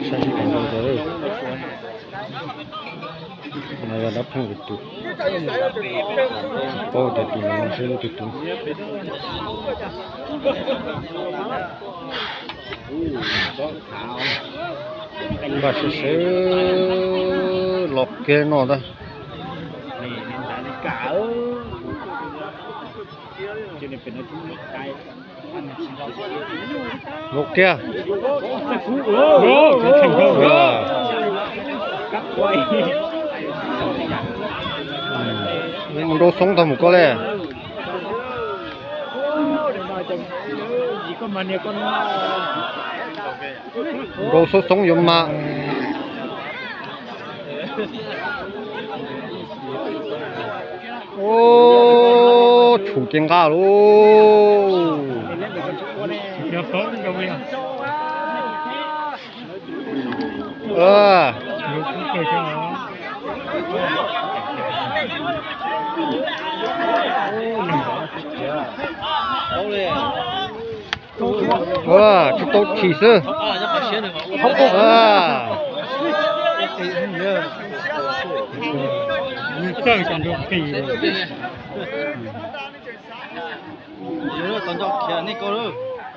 Saib seb puas nrau cas lawm. No yog dab pheej tus tus, paub tias tus no seb lub tus tus. Npaj sawv sawv los kiag no ntag. Los kiag. Nrau xoob tag mus koj li. Nrau xoob xoob yuav mas. Ub, tshum cev nqaj lauj. Tsis tau chim xwb. Txawj tau nrog qis.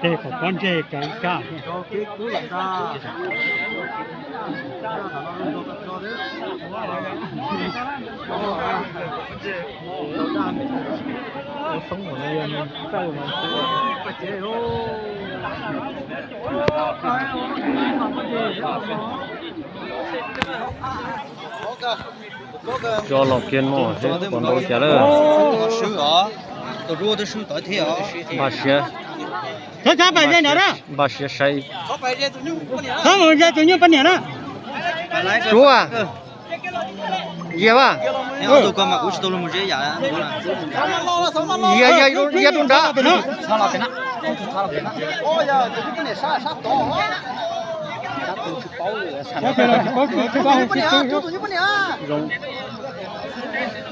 Tej qhov pob ntseg cov ib kab. Cov los kiag no seb puas nrau cas lawm. Npaj siav, npaj siav saib. Txhob mus ze tus nyuj poj niam na. Suav, Yias, Yias, Yias rau nrad.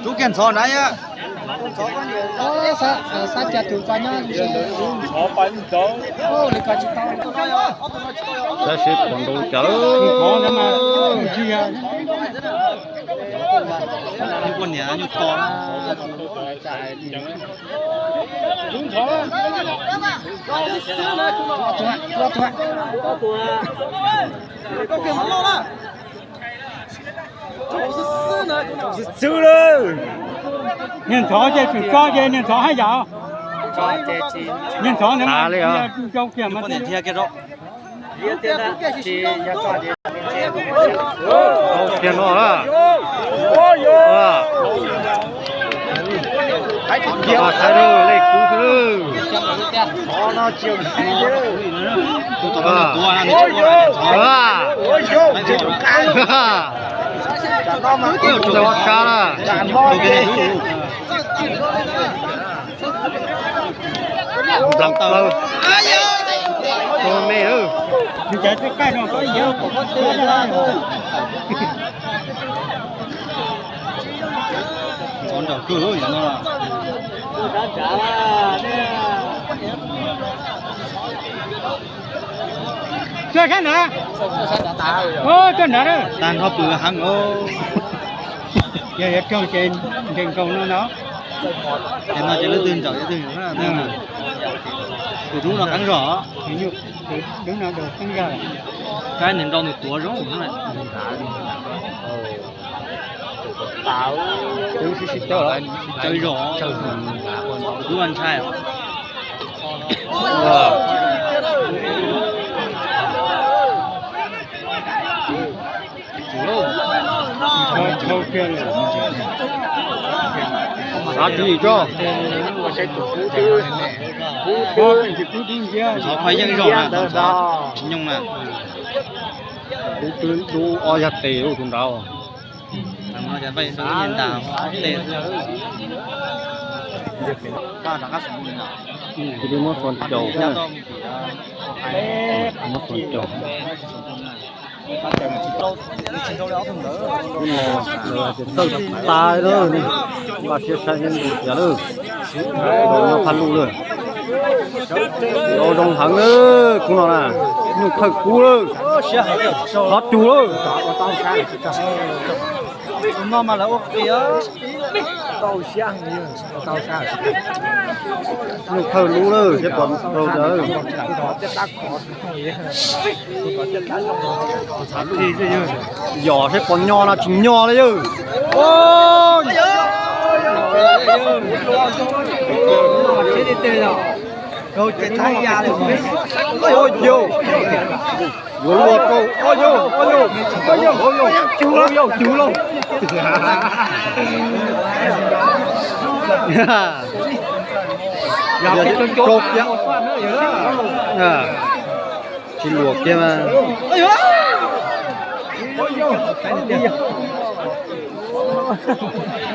Rub kiag ntxhov nrad. Tab sis puas nrau cas lawm. Nyuj poj niam nyuj to. Niag ntxhov ces tseem tso ces niag ntxhov haj yam. Niag ntxhov ntawd mas nrau kiag mas. Kiag no na. Saib lej kub xwb. Ntxhov sab na. Nplas plaws. Ua me lawm. Ntxhov nraug kawg no. Tag nrho pw heev os. Yog yuav raug ces nres nkaus no ntag. Ces no ces leej twg nraug leej twg yog. Tus dub no qeeb zog. Dub no qeeb zog. Saib nws nrau nws tuav zoo. Tus dub sib sib caw, sib caw zog. Tus dub ntshai. Xav ris tso. Ntxhov kho yeej zog na, ntxhov tsis nyooj na. Kuv twb dub ob yag tes lub tus nraud. Cia li muab xos caum, muab xos caum. Txawj tas lawm, npaj siab saib neb ntu tias lawm. Nrau nyob phaj luj lawm. Nrau zoo heev lawm khub no na. Nuj Thawj kub lawm, qhov cug lawm. Nuj Thawj lub lawm, seb puas raug cas. Yog seb puas nyo no tsis nyo li yawg. Ua yawg, yuav luag rau, ua yawg, ua yawg, ua yawg, cug lauj, cug lauj. Rau kiag, tsis luag kiag mas.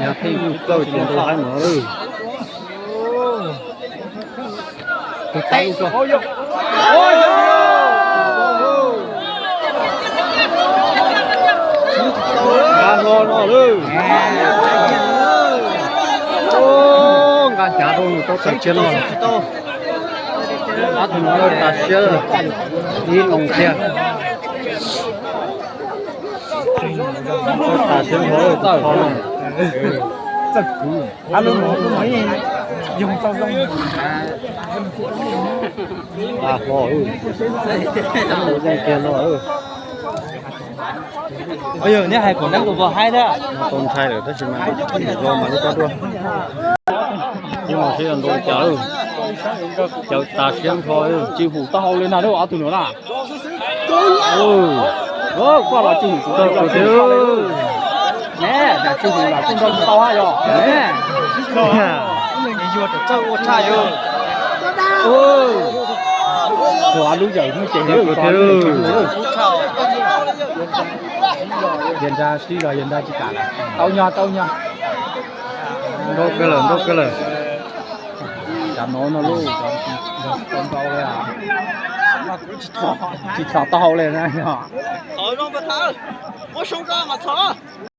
Yog pheej kuj txawj ces nrau haib no lawm. Nqa hlo no lawm. Nqa hnyav rau nws tau tawm tsiaj no. Ob tug no lawm tas siab, ib loo thiab. Tawm tas siab nrho lawm, tawm hlo no. Txawj kwv. Ab, lub no, lub no yeej yoog tau zoo. Nqa hlo, yeej kiag no. Yog neb hais kom neeb tus vauv haib thiab. Tau ntshai lawm tab sis mas zoo mas lub koj dua. Ib no seb yog nrau cas lawm. Cawv tas siab nrho, tsis hum taub hau li na lub ob tug no na. Koj los tsis hum kuv thiab. Ne, cas tsis hum los kuj nrau tsis tau hab yog ne. Yuag txawj ua tshaj yog. Ua lub yawm hnub ces thiab. Yawg nra sib los yawg nra tsis kam lawm. Tau nyog, tau nyog. Nrau kawg lawm, nrau kawg lawm. Cov no no lub, tsis txhos taub hau li na yog.